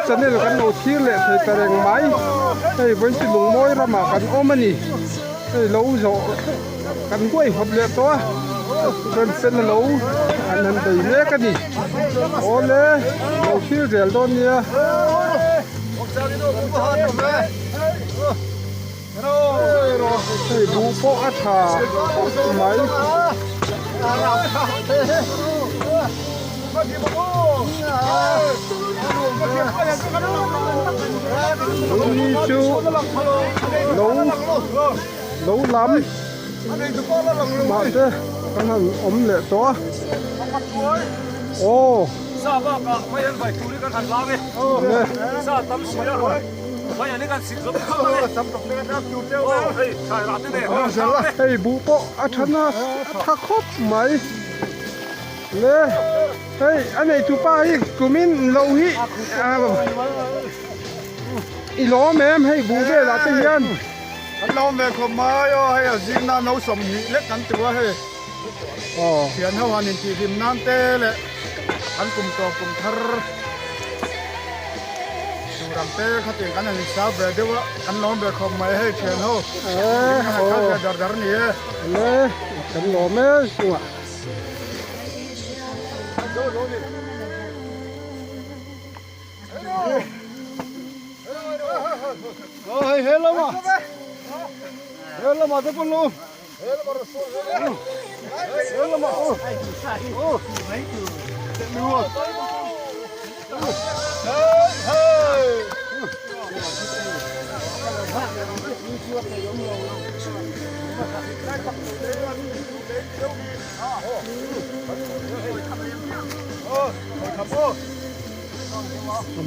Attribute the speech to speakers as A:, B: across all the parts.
A: channel kan lo thlir leh thei ta reng mai. Hei vawiin chu lungmawi ramah kan awm a ni. Hei lo zawh kan huaihawt leh tawh a, remchen a lo an han bei mek a ni. Awle lo thlir zel dawn nia. Hei buh pawh a tha khawp mai. Lungni chu lo lo lam mahse kan han awm leh tawh a. Aw. Hei buh pawh a tha na a tha khawp mai le hei a neitu pa hi kumin lo hi i lawm em hei buh velah te hian.
B: Kan lawm ve khawp mai aw hei a zing nan no 20 lek kan tu a hei thian ho han intihhlim nan te leh an kum tawp kum thar. Ram te khatiang kan han insau ve deuh a, kan lawm ve khawp mai hei thian ho. Kan han kal ve dar dar ni e.
A: Le, kan lawm e chungah.
B: Ờ hei he lama. He lama te pawh lo. He lama. Ờ.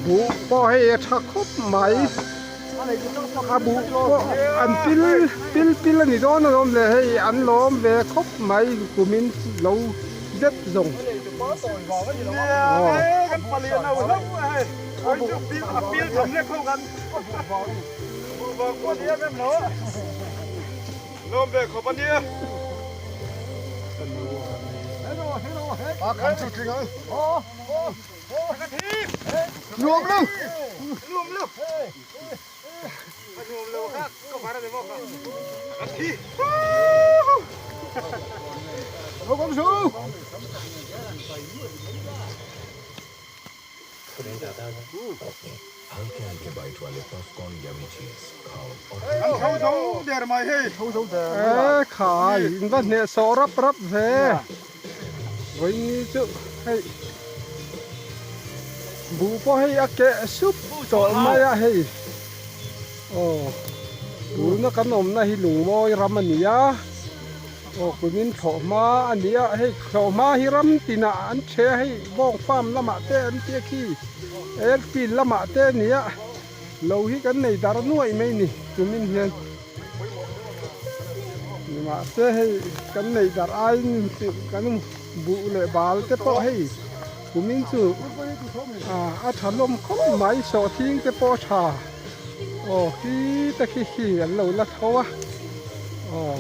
A: Buh pawh hei a tha khawp mai a buh pawh an pil pil pil a ni dawn alawm le hei an lawm ve khawp mai kumin lo zet zawng. E khai in va hneh sawh rap rap ve vawiin chu hei buh pawh hei a keh sup tawh mai a hei. Aw tuna kan awmna hi lungmawi ram a ni a aw kumin thlawh hma a ni a hei thlawh hma hi ram tinah an che a hei bawng farm lamah te an tia khi airfield lamah te a ni a lo hi kan nei dar nuaih mai ni kumin hian nimahse hei kan nei dar aiin kan buh leh bal te pawh hei. Kumin chu a tha hlawm khawp mai sawhthing te pawh a tha aw khi te khi khi an lo la tho a aw.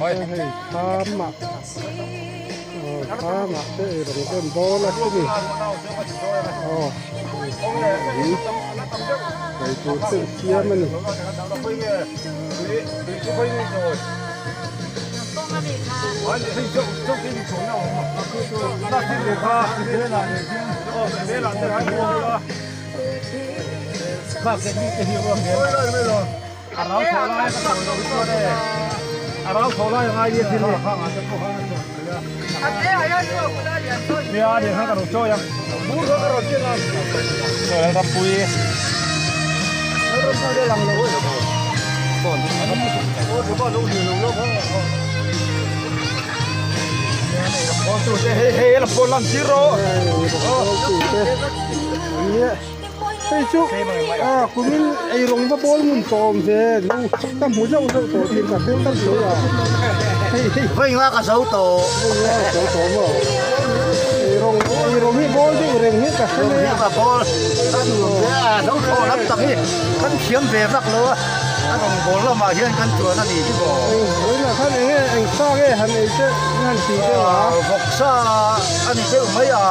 A: Hei thlam ah thlam ah te eirawng te an bawl a chumi aw eitur te an siam a ni.
B: Nia nen khan ka rawn chawi a. Bur kha ka rawn ken a. Chawi Lalrampui. Lalrampui te lang lo e. Hei hei la pawn lan tir rawh.
A: Hei chu a kumin eirawng va bawl ngun tawh awm ve lu ka hmu zauh zauh tawh thin ka hre tlat lo a hei hei
C: Vawi nga ka zo tawh.
A: Vawi nga ka zo tawh maw eirawng eirawng hi bawl deuh reng hi ka hre mai a.
C: Ka bawl ka nuam ve a lo thawh lam tak hi kan thiam ve vak lo a a rawn bawl lamah hian kan chuan a ni hi maw.
A: Eng vawiinah khan eng nge eng sa nge han ei te han ti deuh a.
C: Vawksa a ni deuh mai a.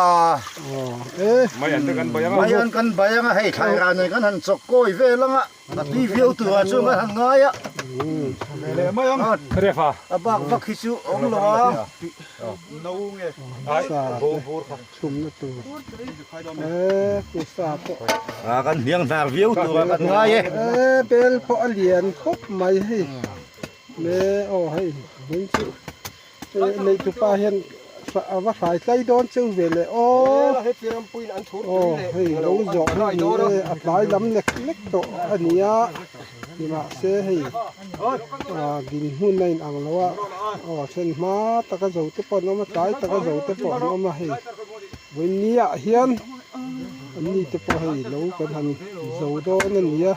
B: Mai an te kan bai anga.
C: Mai an kan bai anga hei thlai ran nen kan han chawk kawi vel anga a tui viau turah chuan kan han ngai a.
B: Leh mai ang. Refa.
C: A bak vak hi chu awm lo a.
B: No nge.
A: Sa te chhumna tur. E ku sa pawh.
C: A kan hniang hnar viau turah kan ngai e.
A: E bel pawh a lian khawp mai hei. Le aw hei hmun chu. Neih tupa hian a va hrai tlai dawn cheu ve leh aw aw hei lo zawh hi ni e a tlai lam lek lek tawh a ni a nimahse hei ah dinhmun a inang lo a aw a then hma taka zo te pawh an awm a tlai taka zo te pawh an awm a hei vawiin ah hian an ni te pawh hei lo kan han zo dawn a ni a.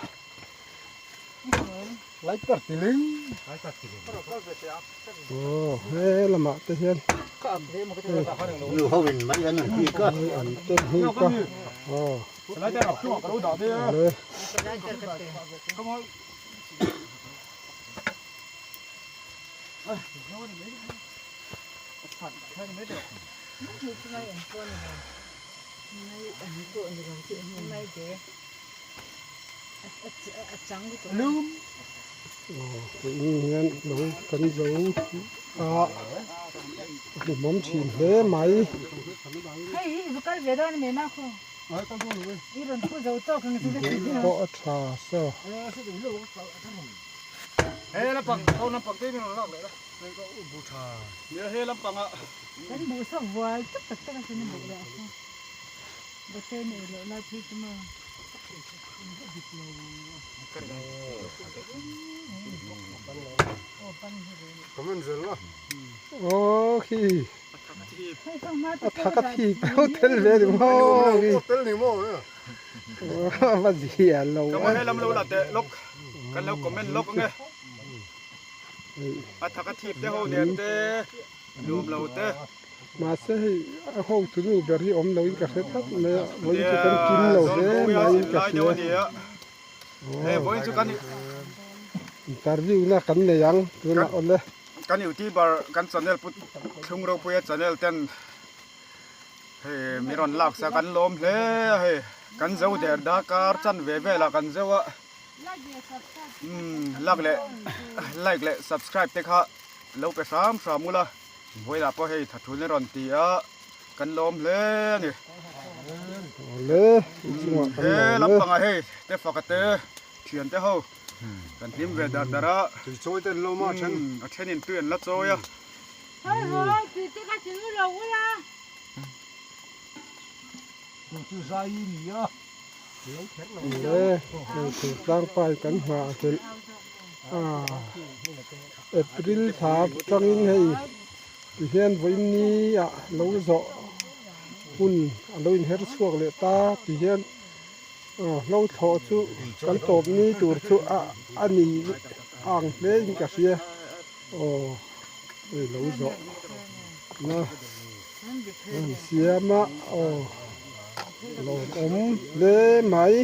A: Aw he lamah te hian
C: Nu ho in mai an hik a
A: an te hik a aw le Keini hian lo kan zo a a hmuhmawm thin hle mai. Pawh a tha saw. Aw khi a thak a thip deuh tel ve ni maw khi a va zia lo e Mahse hei a hotu nu ber hi awm loin ka hre tlat mai a, vawiin chu kan kim lo hle maiin ka hria. Interview na kan nei ang tunah awle.
B: Kan youtuber kan channel pu Thlung Ropuia channel ten hei mi rawn lak sa kan lawm hle a hei kan zo der dakar chan ve velah kan zo a umm like leh like leh subscribe te kha lo pe hram hram ula vawilah pawh hei thathun a rawn ti a kan lawm hle a ni
A: Awle inchungah kan
B: he
A: lawm e.
B: lampangah hei te faka te thian te ho kan hlim ve dar dar a
A: Tui chawi te an lo awm a a then.
B: A thenin tui an la chawi a.
A: Awle hei thingtlangpai kan nghah hlelh a April thla atangin hei tihian vawiin ni ah lo zawh hun a lo inher chhuak leh ta tihian aw hlo thlawh chu kan tawp ni tur chu a a ni ang hle in ka hria aw hei lo zawh na an siam a aw lawmawm hle mai.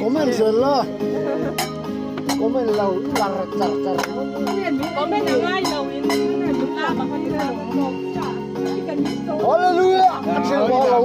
C: Comment zel la comment lo char char char Hallelujah a thil bo lo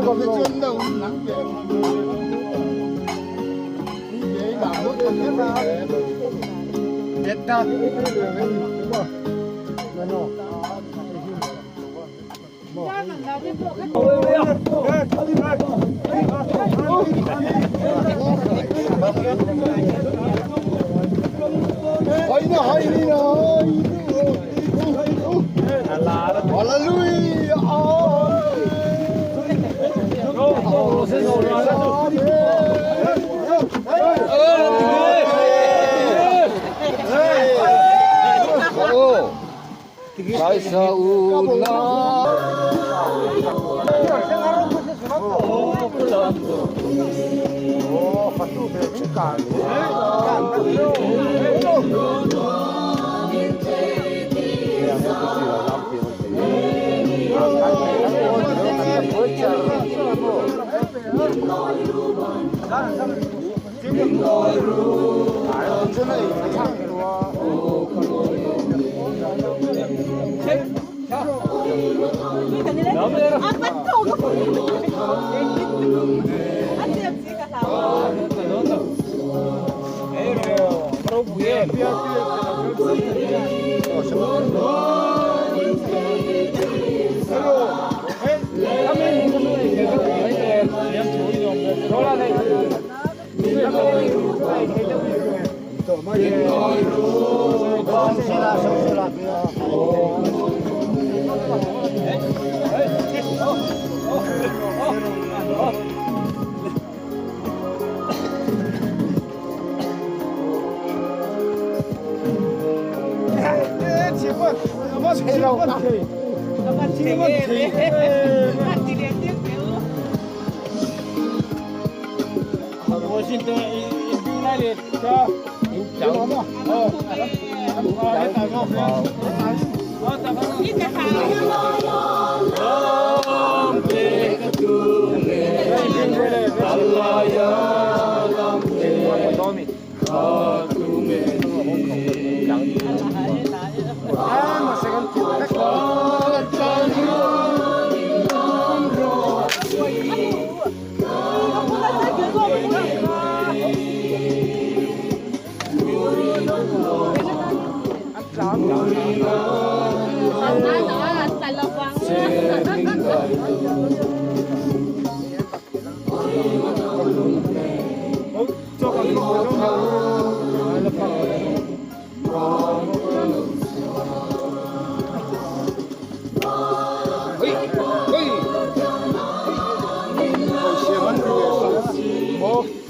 C: ka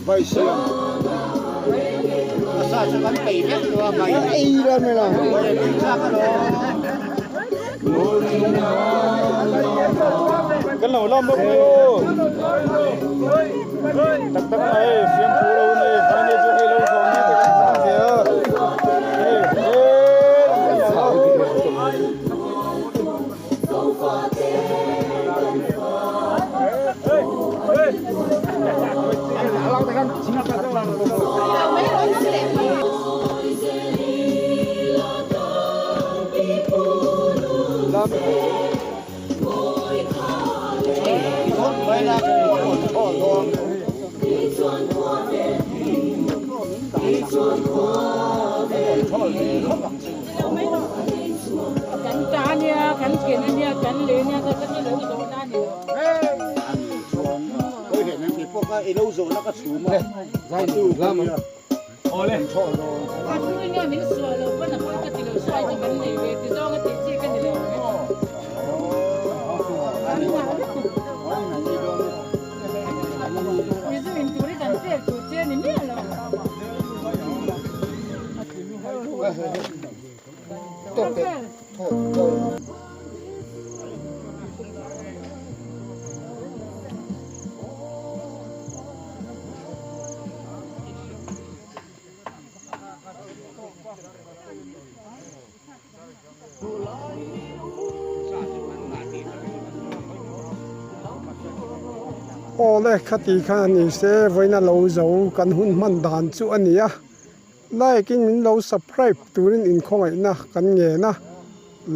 C: Bai siam. A sa chu kan peih vek lo a bai.
A: Ei la mai la.
C: Bai tui chak alawm.
B: Kan lo lam bawk mai aw. Tak tak a hei fiamthu lo a ni. Hmai chu hei lo zawng ni te kan chang ve a. Hei he lam kan lo a.
D: Kan ta a nia, kan ken a nia, kan len a nia, ka ni lo zawhna a ni lo. Ka thu in nge min suah lo pawn a pawi ka ti lo, sawi chu kan nei ve ti zawng a tih chi ka ni lo. Mizo in tur hi kan pek tur che a ni miah lo.
A: Awle khati khan a ni se vawiina lo zo kan hun hman dan chu a ni a. Like in min lo subscribe turin inkhawngaihna kan ngen a,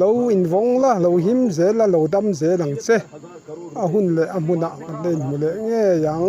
A: lo invawng la, lo him zel la, lo dam zel ang che. A hun leh a hmunah kan la inhmu leh ngei ang.